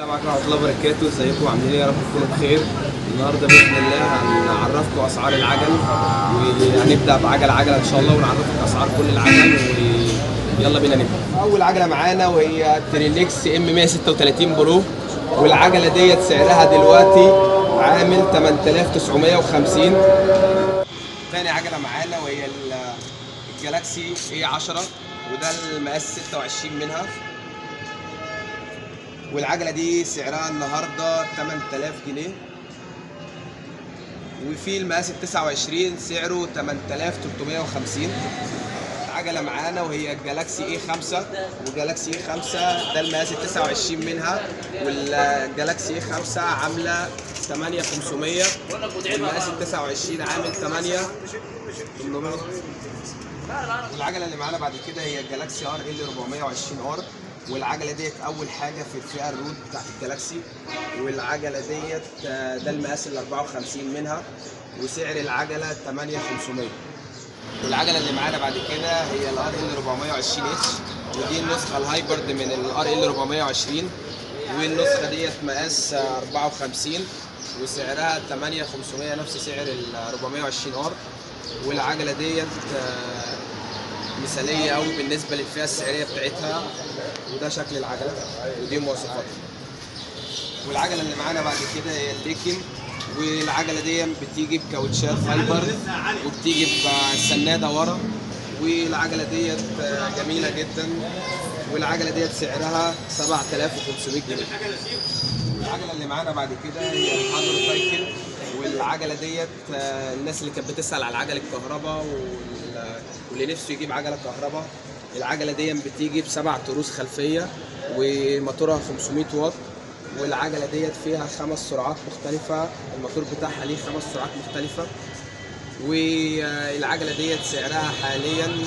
السلام عليكم ورحمة الله وبركاته. ازيكم عاملين ايه؟ يا رب تكونوا بخير. النهارده باذن الله هنعرفكم اسعار العجل، وهنبدا بعجل عجله ان شاء الله، ونعرفكم اسعار كل العجل. ويلا بينا نبدا. اول عجله معانا وهي Trinx M 136 Pro، والعجلة ديت سعرها دلوقتي عامل 8950. تاني عجله معانا وهي ال Galaxy A 10، وده المقاس 26 منها، والعجلة دي سعرها النهارده 8000 جنيه. وفي المقاس ال 29 سعره 8350. عجله معانا وهي ال Galaxy A 5، و Galaxy A 5 ده المقاس ال 29 منها، وال Galaxy A 5 عامله 8500، والمقاس ال 29 عامل 8800. والعجلة اللي معانا بعد كده هي ال Galaxy RL 420 R، والعجلة ديت اول حاجة في الفئة ال road بتاعت ال Galaxy، والعجلة ديت ده المقاس ال 54 منها، وسعر العجلة 8500. والعجلة اللي معانا بعد كده هي ال RL 420 H، ودي النسخة ال hybrid من ال RL 420، والنسخة ديت مقاس 54 وسعرها 8500، نفس سعر ال 420 R. والعجلة ديت مثاليه قوي بالنسبة للفئه السعرية بتاعتها، وده شكل العجلة ودي مواصفاتها. والعجلة اللي معانا بعد كده هي ال Lykan، والعجلة دي بتيجي بكاوتشات fiber وبتيجي بسناده ورا، والعجلة ديت جميلة جدا، والعجلة ديت سعرها 7500 جنيه. العجلة اللي معانا بعد كده هي ال Hador Taycan، والعجلة ديت الناس اللي كانت بتسال على عجل الكهرباء واللي نفسه يجيب عجله كهرباء، العجلة دي بتيجي بسبع تروس خلفية وموتورها 500 واط، والعجلة ديت فيها 5 سرعات مختلفة، الموتور بتاعها ليه 5 سرعات مختلفة. والعجلة ديت سعرها حاليا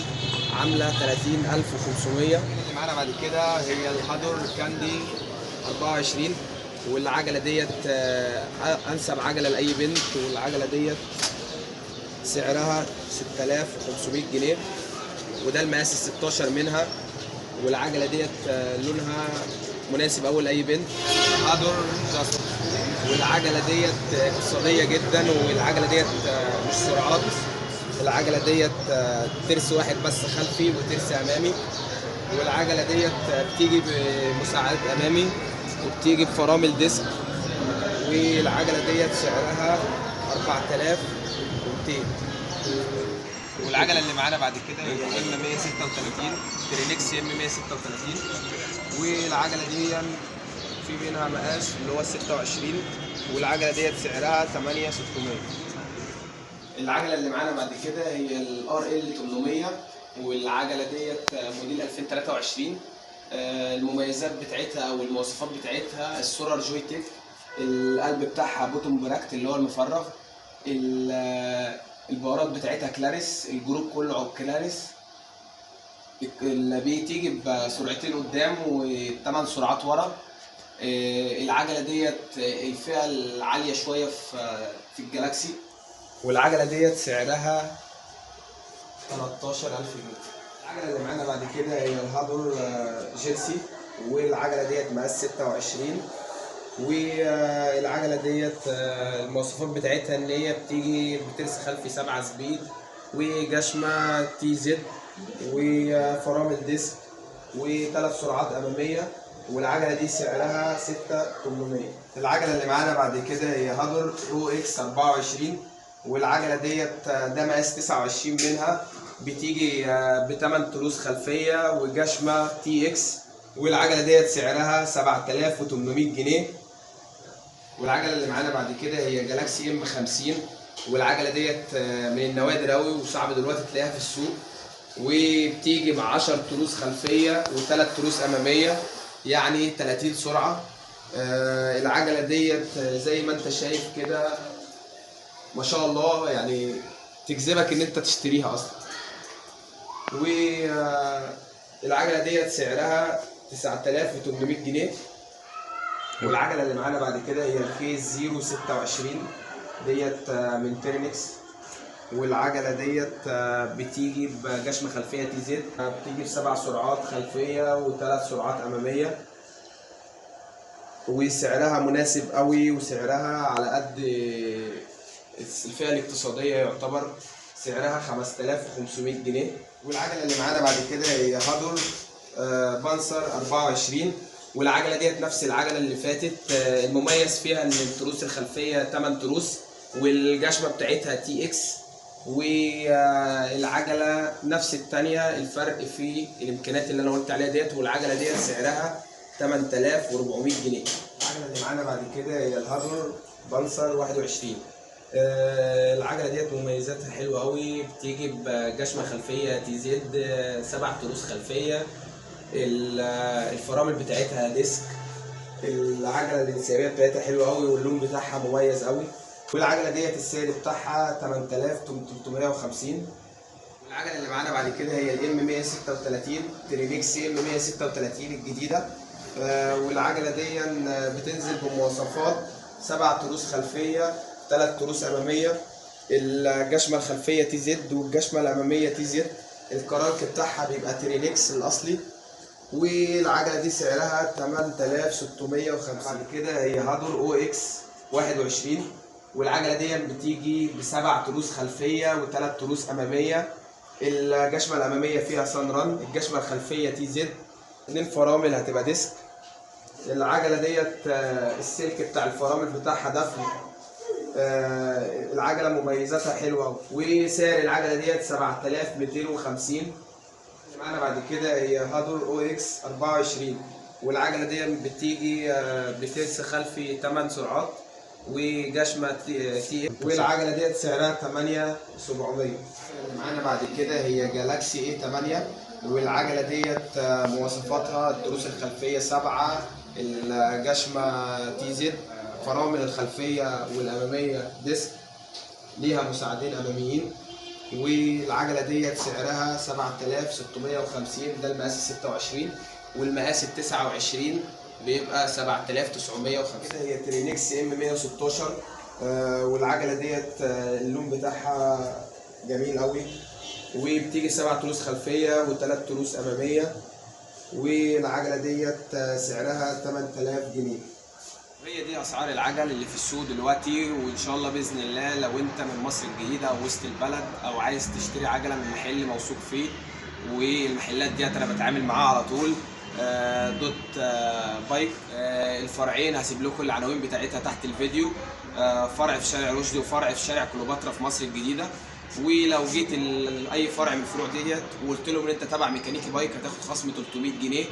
عامله 30500. اللي معانا بعد كده هي ال Hador Candy 24، والعجلة ديت انسب عجله لاي بنت، والعجلة ديت سعرها 6500 جنيه، وده المقاس ال 16 منها، والعجلة ديت لونها مناسب قوي لاي بنت. Hador Just، والعجلة ديت اقتصادية جدا، والعجلة ديت مش سرعات، العجلة ديت ترس واحد بس خلفي وترس امامي، والعجلة ديت بتيجي بمساعدات امامي وبتيجي بفرامل disc، والعجلة ديت سعرها 4200. والعجلة اللي معانا بعد كده هي M 136 Trinx M 136، والعجلة دي في منها مقاس اللي هو 26، والعجلة ديت سعرها 8600. العجلة اللي معانا بعد كده هي ال RL 800، والعجلة ديت موديل 2023. المميزات بتاعتها او المواصفات بتاعتها السولار Joyetech، القلب بتاعها bottom bracket اللي هو المفرغ، البارات بتاعتها Claris، ال group كله Claris، اللي بتيجي بسرعتين قدام وثمان سرعات ورا. العجلة ديت الفئة العالية شوية في ال Galaxy، والعجلة ديت سعرها 13000 جنيه. العجلة اللي معانا بعد كده هي ال Hador Jersey، والعجلة ديت مقاس 26، والعجلة ديت المواصفات بتاعتها ان هي بتيجي بترس خلفي 7 speed وجشمه TZ وفرامل disc وثلاث سرعات امامية، والعجلة دي سعرها 6800. العجلة اللي معانا بعد كده هي Hador OX 24، والعجلة ديت ده مقاس 29 منها، بتيجي بثمان تروس خلفية وجشمه TX، والعجلة ديت سعرها 7800 جنيه. والعجلة اللي معانا بعد كده هي Galaxy M 50، والعجلة ديت من النوادر قوي وصعب دلوقتي تلاقيها في السوق، وبتيجي ب 10 تروس خلفية وثلاث تروس امامية، يعني 30 سرعة. العجلة ديت زي ما انت شايف كده ما شاء الله، يعني تجذبك ان انت تشتريها اصلا. والعجلة ديت سعرها 9800 جنيه. والعجلة اللي معانا بعد كده هي ال K 026 ديت من Trinx، والعجلة ديت بتيجي بجشم خلفية TZ، بتيجي بسبع سرعات خلفية وثلاث سرعات امامية. وسعرها مناسب قوي، وسعرها على قد الفئة الاقتصادية، يعتبر سعرها 5500 جنيه. والعجلة اللي معانا بعد كده هي هادور بانسر 24، والعجلة ديت نفس العجلة اللي فاتت. المميز فيها ان التروس الخلفية 8 تروس، والجشمه بتاعتها TX، والعجلة نفس الثانية، الفرق في الامكانيات اللي انا قلت عليها ديت. والعجلة ديت سعرها 8400 جنيه. العجلة اللي معانا بعد كده هي الهادور بانسر 21. العجلة ديت مميزاتها حلوة قوي، بتيجي بجشمه خلفية TZ، 7 تروس خلفية، الفرامل بتاعتها disc، العجلة الانسيابيه بتاعتها حلوة قوي، واللون بتاعها مميز قوي. والعجلة ديت السعر بتاعها 8350. والعجلة اللي معانا بعد كده هي ال M 136 ترينكس M 136 الجديدة. والعجلة دي بتنزل بمواصفات 7 تروس خلفية، 3 تروس امامية، الجشمه الخلفية TZ والجشمه الامامية TZ، الكرانك بتاعها بيبقى ترينكس الاصلي. والعجلة دي سعرها 8650. بعد كده هي هادور OX 21، والعجلة دي بتيجي ب7 تروس خلفية و3 تروس امامية، الجشمه الامامية فيها سان ران، الجشمه الخلفية TZ، 2 فرامل هتبقى disc. العجلة ديت السلك بتاع الفرامل بتاعها دفن. العجلة مميزاتها حلوة، وسعر العجلة ديت 7250. معانا بعد كده هي هادور OX 24، والعجلة دي بتيجي بترس خلفي 8 سرعات وجشمه T، والعجلة ديت سعرها 8700. اللي معانا بعد كده هي جالاكسي A 8، والعجلة ديت مواصفاتها التروس الخلفية 7، الجشمه TZ، فرامل الخلفية والاماميه disc، ليها مساعدين اماميين. والعجلة ديت سعرها 7650، ده المقاس 26، والمقاس 29 بيبقى 7950. هي ترينكس M 116، والعجلة ديت اللون بتاعها جميل قوي، وبتيجي 7 تروس خلفية و3 تروس امامية، والعجلة ديت سعرها 8000 جنيه. هي دي اسعار العجل اللي في السوق دلوقتي، وان شاء الله باذن الله لو انت من مصر الجديدة او وسط البلد او عايز تشتري عجله من محل موثوق فيه، والمحلات ديت انا بتعامل معاها على طول، دوت بايك. الفرعين هسيب لكم العناوين بتاعتها تحت الفيديو، فرع في شارع رشدي وفرع في شارع كليوباترا في مصر الجديدة. ولو جيت اي فرع من الفروع ديت وقلت لهم ان انت تبع ميكانيكي بايك هتاخد خصم 300 جنيه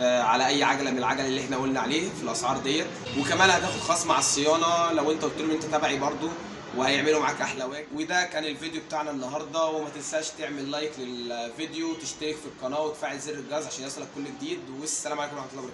على اي عجله من العجل اللي احنا قلنا عليه في الاسعار ديت، وكمان هتاخد خصم على الصيانة لو انت قلت لهم انت تبعي برضو، وهيعملوا معاك احلى واجب. وده كان الفيديو بتاعنا النهارده، وما تنساش تعمل like للفيديو وتشترك في القناة وتفعل زر الجرس عشان يصلك كل جديد. والسلام عليكم ورحمة الله وبركاته.